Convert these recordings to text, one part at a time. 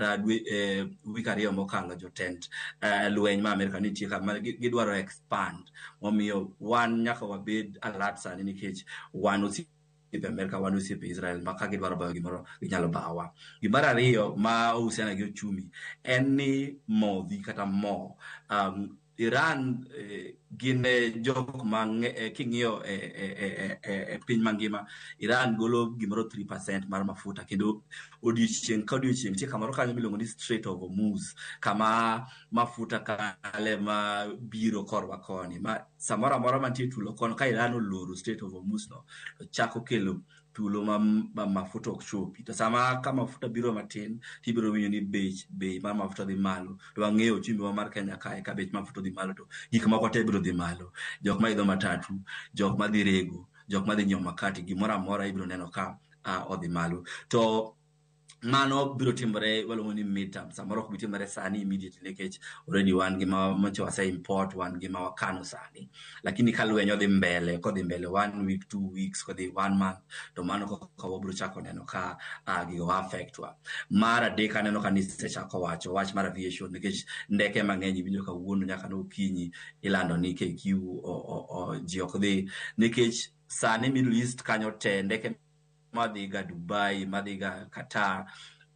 Kata dwe, week 2 mokalo jotend lweny ma Amerika nitie kama gidwaro expand. Momiyo wan nyaka wabed alert sani nikech wan osiepe Amerika, wan osiepe Israel ma ka gidwaro bayo gimoro ginyalo bawa. Gimar ariyo ma ohusiana gi uchumi en ni modhi kata mo. Iran gin jok ma king'iyo e piny mangima, Iran golo gimoro 3% mar mafuta kendo odiochieng' ka odiochieng' nitie kamoro kanyo miluongo ni Strait of Hormuz kama mafuta kale ma biro korwa koni ma samoro amora mantie tulo kono ka Iran oloro Strait of Hormuz no to chako kelo tulo ma mafuta ok chopi. To sama ka mafuta biro matin tibiro winjo ni bei mar mafuta dhi malo. To wang'eyo uchumi wa mar Kenya kae ka bech mafuta dhi malo to gik moko te biro dhi malo. Jok ma idho matatu, jok madhi rego, jok madhi nyiewo makati, gimoro amora ibiro neno ka odhi malo. To mano biro timore waluongo ni midterm, samoro ok bi timore sani immediately nikech already wan gi ma manyocha wase import, wan gi ma wakano sani. Lakini ka lweny odhi mbele, kodhi mbele 1 week, 2 weeks, kodhi 1 month, to mano koka wabiro chako neno ka gigo affect wa. Mar adek aneno ka nisechako wacho wach mar aviation nikech ndeke mang'eny iwinjo kawuono nyaka nokinyi ilando ni KQ ji ok dhi nikech sani Middle East kanyo te ndeke madhi ga Dubai, madhi ga Qatar,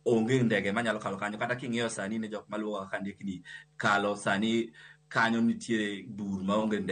onge ndege manyalo kalo kanyo. Kata king'iyo sani ne jok maluwo kaka ndekni kalo sani kanyo nitiere bur maonge ndege.